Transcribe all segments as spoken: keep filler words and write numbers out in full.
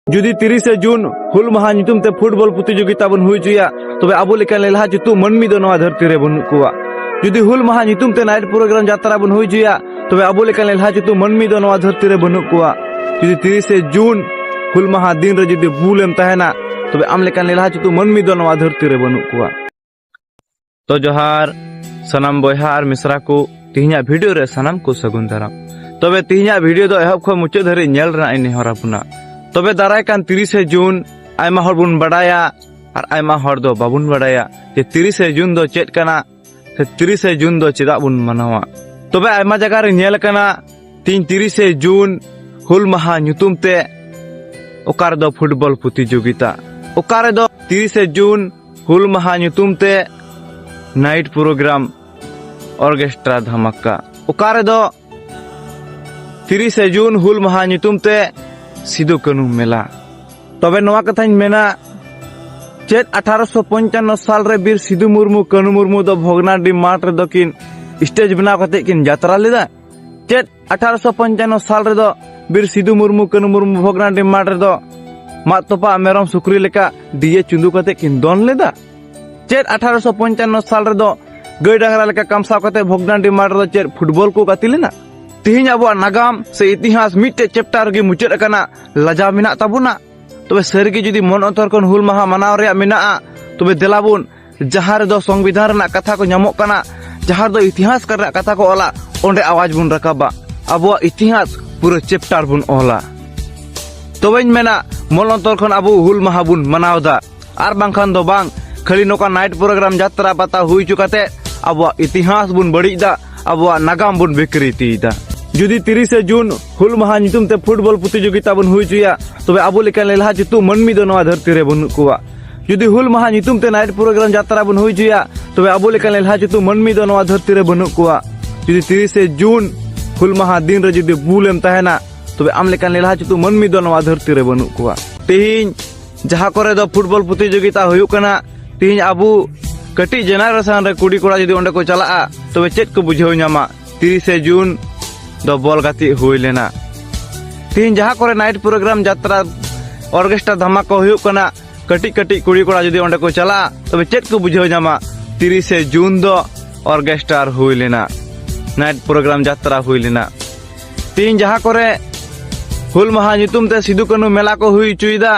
ᱡᱩᱫᱤ ᱛᱤᱨᱤᱥᱮ ᱡᱩᱱ ᱦᱩᱞ ᱢᱟᱦᱟ ᱧᱩᱛᱩᱢ ᱛᱮ ᱯᱷᱩᱴᱵᱚᱞ ᱯᱨᱚᱛᱤᱡᱳᱜᱤᱛᱟ ᱵᱚᱱ ᱦᱩᱭ ᱦᱚᱪᱚᱭᱟ, ᱛᱚᱵᱮ ᱟᱵᱚ ᱞᱮᱠᱟᱱ ᱞᱮᱞᱦᱟ ᱪᱩᱛᱩ ᱢᱟᱹᱱᱢᱤ ᱫᱚ ᱱᱚᱣᱟ ᱫᱷᱟᱹᱨᱛᱤ ᱨᱮ ᱵᱟᱹᱱᱩᱜ ᱠᱚᱣᱟ᱾ ᱡᱩᱫᱤ ᱦᱩᱞ ᱢᱟᱦᱟ ᱧᱩᱛᱩᱢ ᱛᱮ ᱱᱟᱭᱤᱴ ᱯᱨᱳᱜᱨᱟᱢ ᱡᱟᱛᱨᱟ ᱵᱚᱱ ᱦᱩᱭ ᱦᱚᱪᱚᱭᱟ, ᱛᱚᱵᱮ ᱟᱵᱚ ᱞᱮᱠᱟᱱ ᱞᱮᱞᱦᱟ ᱪᱩᱛᱩ ᱢᱟᱹᱱᱢᱤ ᱫᱚ ᱱᱚᱣᱟ ᱫᱷᱟᱹᱨᱛᱤ ᱨᱮ ᱵᱟᱹᱱᱩᱜ ᱠᱚᱣᱟ᱾ ᱡᱩᱫᱤ ᱛᱤᱨᱤᱥᱮ ᱡᱩᱱ ᱦᱩᱞ ᱢᱟᱦᱟ ᱫᱤᱱ ᱨᱮ ᱡᱩᱫᱤ ᱵᱩᱞ ᱮᱢ ᱛᱟᱦᱮᱱᱟ, ᱛᱚᱵᱮ ᱟᱢ ᱞᱮᱠᱟᱱ ᱞᱮᱞᱦᱟ ᱪᱩᱛᱩ ᱢᱟᱹᱱᱢᱤ ᱫᱚ ᱱᱚᱣᱟ ᱫᱷᱟᱹᱨᱛᱤ ᱨᱮ ᱵᱟᱹᱱᱩᱜ ᱠᱚᱣᱟ᱾ ᱛᱚ ᱡᱚᱦᱟᱨ ᱥᱟᱱᱟᱢ ᱵᱚᱭᱦᱟ ᱟᱨ ᱢᱤᱥᱨᱟ ᱠᱚ, ᱛᱮᱦᱮᱧᱟᱜ ᱵᱷᱤᱰᱤᱭᱳ ᱨᱮ ᱥᱟᱱᱟᱢ ᱠᱚ ᱥᱟᱹᱜᱩᱱ ᱫᱟᱨᱟᱢ᱾ ᱛᱚᱵᱮ ᱛᱮᱦᱮᱧᱟᱜ ᱵᱷᱤᱰᱤᱭᱳ ᱫᱚ ᱮᱦᱚᱵ ᱠᱷᱚᱱ ᱢᱩᱪᱟᱹᱫ ᱫᱷᱟᱹᱨᱤᱡ ᱧᱮᱞ ᱨᱮᱱᱟᱜ ᱤᱧ ᱱᱮᱦᱚᱨ ᱟᱵᱚᱱᱟ᱾ ᱛᱚᱵᱮ ᱫᱟᱨᱟᱭ ᱠᱟᱱ ᱛᱤᱨᱤᱥᱮ ᱡᱩᱱ ᱟᱭᱢᱟ ᱦᱚᱲ ᱵᱚᱱ ᱵᱟᱰᱟᱭᱟ ᱟᱨ ᱟᱭᱢᱟ ᱦᱚᱲ ᱫᱚ ᱵᱟᱵᱚᱱ ᱵᱟᱰᱟᱭᱟ ᱡᱮ ᱛᱤᱨᱤᱥᱮ ᱡᱩᱱ ᱫᱚ ᱪᱮᱫ ᱠᱟᱱᱟ ᱥᱮ ᱛᱤᱨᱤᱥᱮ ᱡᱩᱱ ᱫᱚ ᱪᱮᱫᱟᱜ ᱵᱚᱱ ᱢᱟᱱᱟᱣᱟ᱾ ᱛᱚᱵᱮ ᱟᱭᱢᱟ ᱡᱟᱭᱜᱟ ᱨᱮ ᱧᱮᱞ ᱟᱠᱟᱱᱟ, ᱛᱤᱦᱤᱧ ᱛᱤᱨᱤᱥᱮ ᱡᱩᱱ ᱦᱩᱞ ᱢᱟᱦᱟ ᱧᱩᱛᱩᱢ ᱛᱮ ᱚᱠᱟ ᱨᱮᱫᱚ ᱯᱷᱩᱴᱵᱚᱞ ᱯᱨᱚᱛᱤᱡᱳᱜᱤᱛᱟ, ᱚᱠᱟ ᱨᱮᱫᱚ ᱛᱤᱨᱤᱥᱮ ᱡᱩᱱ ᱦᱩᱞ ᱢᱟᱦᱟ ᱧᱩᱛᱩᱢ ᱛᱮ ᱱᱟᱭᱤᱴ ᱯᱨᱳᱜᱨᱟᱢ, ᱚᱨᱠᱮᱥᱴᱨᱟ ᱫᱷᱟᱢᱟᱠᱟ, ᱚᱠᱟ ᱨᱮᱫᱚ ᱛᱤᱨᱤᱥᱮ ᱡᱩᱱ ᱦᱩᱞ ᱢᱟᱦᱟ ᱧᱩᱛᱩᱢ ᱛᱮ ᱥᱤᱫᱩ ᱠᱟᱹᱱᱦᱩ ᱢᱮᱞᱟ᱾ ᱛᱚᱵᱮ ᱱᱚᱣᱟ ᱠᱟᱛᱷᱟᱧ ᱢᱮᱱᱟ, ᱪᱮᱫ ᱟᱴᱷᱟᱨᱚᱥᱚ ᱯᱚᱧᱪᱟᱱᱱᱚ ᱥᱟᱞ ᱨᱮ ᱵᱤᱨ ᱥᱤᱫᱩ ᱢᱩᱨᱢᱩ, ᱠᱟᱹᱱᱦᱩ ᱢᱩᱨᱢᱩ ᱫᱚ ᱵᱷᱚᱜᱽᱱᱟᱰᱤ ᱢᱟᱴᱷ ᱨᱮᱫᱚ ᱠᱤᱱ ᱥᱴᱮᱡᱽ ᱵᱮᱱᱟᱣ ᱠᱟᱛᱮ ᱠᱤᱱ ᱡᱟᱛᱨᱟ ᱞᱮᱫᱟ? ᱪᱮᱫ ᱟᱴᱷᱟᱨᱚᱥᱚ ᱯᱚᱧᱪᱟᱱᱱᱚ ᱥᱟᱞ ᱨᱮᱫᱚ ᱵᱤᱨ ᱥᱤᱫᱩ ᱢᱩᱨᱢᱩ, ᱠᱟᱹᱱᱦᱩ ᱢᱩᱨᱢᱩ ᱵᱷᱚᱜᱽᱱᱟᱰᱤ ᱢᱟᱴᱷ ᱨᱮᱫᱚ ᱢᱟᱫ ᱛᱚᱯᱟ ᱢᱮᱨᱚᱢ ᱥᱩᱠᱨᱤ ᱞᱮᱠᱟ ᱰᱤᱡᱮ ᱪᱩᱸᱫᱩ ᱠᱟᱛᱮ ᱠᱤᱱ ᱫᱚᱱ ᱞᱮᱫᱟ? ᱪᱮᱫ ᱟᱴᱷᱟᱨᱚᱥᱚ ᱯᱚᱧᱪᱟᱱᱱᱚ ᱥᱟᱞ ᱨᱮᱫᱚ ᱜᱟᱹᱭ ᱰᱟᱝᱨᱟ ᱞᱮᱠᱟ ᱠᱟᱢᱥᱟᱣ ᱠᱟᱛᱮ ᱵᱷᱚᱜᱽᱱᱟᱰᱤ ᱢᱟᱴᱷ ᱨᱮᱫᱚ ᱪᱮᱫ ᱯᱷᱩᱴᱵᱚᱞ ᱠᱚ ᱜᱟᱛᱮ ᱞᱮᱱᱟ? ᱛᱤᱦᱤᱧ ᱟᱵᱚᱣᱟᱜ ᱱᱟᱜᱟᱢ ᱥᱮ ᱤᱛᱤᱦᱟᱥ ᱢᱤᱫᱴᱮᱡ ᱪᱮᱯᱴᱟᱨ ᱨᱮᱜᱮ ᱢᱩᱪᱟᱹᱫ ᱟᱠᱟᱱᱟ, ᱞᱟᱡᱟᱣ ᱢᱮᱱᱟᱜ ᱛᱟᱵᱚᱱᱟ? ᱛᱚᱵᱮ ᱥᱟᱹᱨᱤᱜᱮ ᱡᱩᱫᱤ ᱢᱚᱱ ᱚᱱᱛᱚᱨ ᱠᱷᱚᱱ ᱦᱩᱞ ᱢᱟᱦᱟ ᱢᱟᱱᱟᱣ ᱨᱮᱭᱟᱜ ᱢᱮᱱᱟᱜᱼᱟ, ᱛᱚᱵᱮ ᱫᱮᱞᱟ ᱵᱚᱱ, ᱡᱟᱦᱟᱸ ᱨᱮᱫᱚ ᱥᱚᱝᱵᱤᱫᱷᱟᱱ ᱨᱮᱱᱟᱜ ᱠᱟᱛᱷᱟ ᱠᱚ ᱧᱟᱢᱚᱜ ᱠᱟᱱᱟ, ᱡᱟᱦᱟᱸ ᱨᱮᱫᱚ ᱤᱛᱤᱦᱟᱥ ᱨᱮᱱᱟᱜ ᱠᱟᱛᱷᱟ ᱠᱚ ᱚᱞᱟ, ᱚᱸᱰᱮ ᱟᱣᱟᱡᱽ ᱵᱚᱱ ᱨᱟᱠᱟᱵᱟ, ᱟᱵᱚᱣᱟᱜ ᱤᱛᱤᱦᱟᱥ ᱯᱩᱨᱟᱹ ᱪᱮᱯᱴᱟᱨ ᱵᱚᱱ ᱚᱞᱟ᱾ ᱛᱚᱵᱮᱧ ᱢᱮᱱᱟ, ᱢᱚᱱ ᱚᱱᱛᱚᱨ ᱠᱷᱚᱱ ᱟᱵᱚ ᱦᱩᱞ ᱢᱟᱦᱟ ᱵᱚᱱ ᱢᱟᱱᱟᱣ ᱮᱫᱟ᱾ ᱟᱨ ᱵᱟᱝᱠᱷᱟᱱ ᱫᱚ ᱵᱟᱝ, ᱠᱷᱟᱹᱞᱤ ᱱᱚᱝᱠᱟ ᱱᱟᱭᱤᱴ ᱯᱨᱳᱜᱨᱟᱢ, ᱡᱟᱛᱨᱟ ᱯᱟᱛᱟ ᱦᱩᱭ ᱦᱚᱪᱚ ᱠᱟᱛᱮ ᱟᱵᱚᱣᱟᱜ ᱤᱛᱤᱦᱟᱥ ᱵᱚᱱ ᱵᱟᱹᱲᱤᱡ ᱮᱫᱟ, ᱟᱵᱚᱣᱟᱜ ᱱᱟᱜᱟᱢ ᱵᱚᱱ ᱵᱤᱠᱨᱤᱛᱤᱭᱮᱫᱟ᱾ ᱡᱩᱫᱤ ᱛᱤᱨᱤᱥᱮ ᱡᱩᱱ ᱦᱩᱞ ᱢᱟᱦᱟ ᱧᱩᱛᱩᱢ ᱛᱮ ᱯᱷᱩᱴᱵᱚᱞ ᱯᱨᱚᱛᱤᱡᱳᱜᱤᱛᱟ ᱵᱚᱱ ᱦᱩᱭ ᱦᱚᱪᱚᱭᱟ, ᱛᱚᱵᱮ ᱟᱵᱚ ᱞᱮᱠᱟᱱ ᱞᱮᱞᱦᱟ ᱪᱩᱛᱩ ᱢᱟᱹᱱᱢᱤ ᱫᱚ ᱱᱚᱣᱟ ᱫᱷᱟᱹᱨᱛᱤ ᱨᱮ ᱵᱟᱹᱱᱩᱜ ᱠᱚᱣᱟ᱾ ᱡᱩᱫᱤ ᱦᱩᱞ ᱢᱟᱦᱟ ᱧᱩᱛᱩᱢ ᱛᱮ ᱱᱟᱭᱤᱴ ᱯᱨᱳᱜᱨᱟᱢ, ᱡᱟᱛᱨᱟ ᱵᱚᱱ ᱦᱩᱭ ᱦᱚᱪᱚᱭᱟ, ᱛᱚᱵᱮ ᱟᱵᱚ ᱞᱮᱠᱟᱱ ᱞᱮᱞᱦᱟ ᱪᱩᱛᱩ ᱢᱟᱹᱱᱢᱤ ᱫᱚ ᱱᱚᱣᱟ ᱫᱷᱟᱹᱨᱛᱤ ᱨᱮ ᱵᱟᱹᱱᱩᱜ ᱠᱚᱣᱟ᱾ ᱡᱩᱫᱤ ᱛᱤᱨᱤᱥᱮ ᱡᱩᱱ ᱦᱩᱞ ᱢᱟᱦᱟ ᱫᱤᱱ ᱨᱮ ᱡᱩᱫᱤ ᱵᱩᱞ ᱮᱢ ᱛᱟᱦᱮᱱᱟ, ᱛᱚᱵᱮ ᱟᱢ ᱞᱮᱠᱟᱱ ᱞᱮᱞᱦᱟ ᱪᱩᱛᱩ ᱢᱟᱹᱱᱢᱤ ᱫᱚ ᱱᱚᱣᱟ ᱫᱷᱟᱹᱨᱛᱤ ᱨᱮ ᱵᱟᱹᱱᱩᱜ ᱠᱚᱣᱟ᱾ ᱛᱮᱦᱮᱧ ᱡᱟᱦᱟᱸ ᱠᱚᱨᱮ ᱫᱚ ᱯᱷᱩᱴᱵᱚᱞ ᱯᱨᱚᱛᱤᱡᱳᱜᱤᱛᱟ ᱦᱩᱭᱩᱜ ᱠᱟᱱᱟ, ᱛᱮᱦᱮᱧ ᱟᱵᱚ ᱠᱟᱹᱴᱤᱡ ᱡᱮᱱᱟᱨᱮᱥᱚᱱ ᱨᱮ ᱠᱩᱲᱤ ᱠᱚᱲᱟ ᱡᱩᱫᱤ ᱚᱸᱰᱮ ᱠᱚ ᱪᱟᱞᱟᱜᱼᱟ, ᱛᱚᱵᱮ ᱪᱮᱫ ᱠᱚ ᱵᱩᱡᱷᱟᱹᱣ ᱧᱟᱢᱟ? ᱛᱤᱨᱤᱥᱮ ᱡᱩᱱ ᱫᱚ ᱵᱚᱞ ᱜᱟᱛᱮᱜ ᱦᱩᱭ ᱞᱮᱱᱟ᱾ ᱛᱮᱦᱮᱧ ᱡᱟᱦᱟᱸ ᱠᱚᱨᱮ ᱱᱟᱭᱤᱴ ᱯᱨᱳᱜᱨᱟᱢ, ᱡᱟᱛᱨᱟ, ᱚᱨᱜᱮᱥᱴᱟᱨ ᱫᱷᱟᱢᱟᱠᱟ ᱦᱩᱭᱩᱜ ᱠᱟᱱᱟ, ᱠᱟᱹᱴᱤᱡ ᱠᱟᱹᱴᱤᱡ ᱠᱩᱲᱤ ᱠᱚᱲᱟ ᱡᱩᱫᱤ ᱚᱸᱰᱮ ᱠᱚ ᱪᱟᱞᱟᱜᱼᱟ, ᱛᱚᱵᱮ ᱪᱮᱫ ᱠᱚ ᱵᱩᱡᱷᱟᱹᱣ ᱧᱟᱢᱟ? ᱛᱤᱨᱤᱥᱮ ᱡᱩᱱ ᱫᱚ ᱚᱨᱜᱮᱥᱴᱟᱨ ᱦᱩᱭ ᱞᱮᱱᱟ, ᱱᱟᱭᱤᱴ ᱯᱨᱳᱜᱨᱟᱢ, ᱡᱟᱛᱨᱟ ᱦᱩᱭ ᱞᱮᱱᱟ᱾ ᱛᱮᱦᱮᱧ ᱡᱟᱦᱟᱸ ᱠᱚᱨᱮ ᱦᱩᱞ ᱢᱟᱦᱟ ᱧᱩᱛᱩᱢ ᱛᱮ ᱥᱤᱫᱩ ᱠᱟᱹᱱᱦᱩ ᱢᱮᱞᱟ ᱠᱚ ᱦᱩᱭ ᱦᱚᱪᱚᱭᱮᱫᱟ,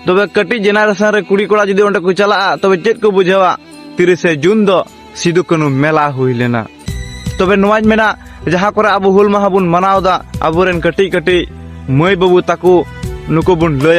ᱛᱚᱵᱮ ᱠᱟᱹᱴᱤᱡ ᱡᱮᱱᱟᱨᱮᱥᱚᱱ ᱨᱮ ᱠᱩᱲᱤ ᱠᱚᱲᱟ ᱡᱩᱫᱤ ᱚᱸᱰᱮ ᱠᱚ ᱪᱟᱞᱟᱜᱼᱟ, ᱛᱚᱵᱮ ᱪᱮᱫ ᱠᱚ ᱵᱩᱡᱷᱟᱹᱣᱟ? ᱛᱤᱨᱤᱥᱮ ᱡᱩᱱ ᱫᱚ ᱥᱤᱫᱩ ᱠᱟᱹᱱᱦᱩ ᱢᱮᱞᱟ ᱦᱩᱭ ᱞᱮᱱᱟ᱾ ᱛᱚᱵᱮ ᱱᱚᱣᱟᱧ ᱢᱮᱱᱟ, ᱡᱟᱦᱟᱸ ᱠᱚᱨᱮ ᱟᱵᱚ ᱦᱩᱞ ᱢᱟᱦᱟ ᱵᱚᱱ ᱢᱟᱱᱟᱣ ᱮᱫᱟ, ᱟᱵᱚᱨᱮᱱ ᱠᱟᱹᱴᱤᱡ ᱠᱟᱹᱴᱤᱡ ᱢᱟᱹᱭ ᱵᱟᱹᱵᱩ ᱛᱟᱠᱚ, ᱱᱩᱠᱩ ᱵᱚᱱ ᱞᱟᱹᱭ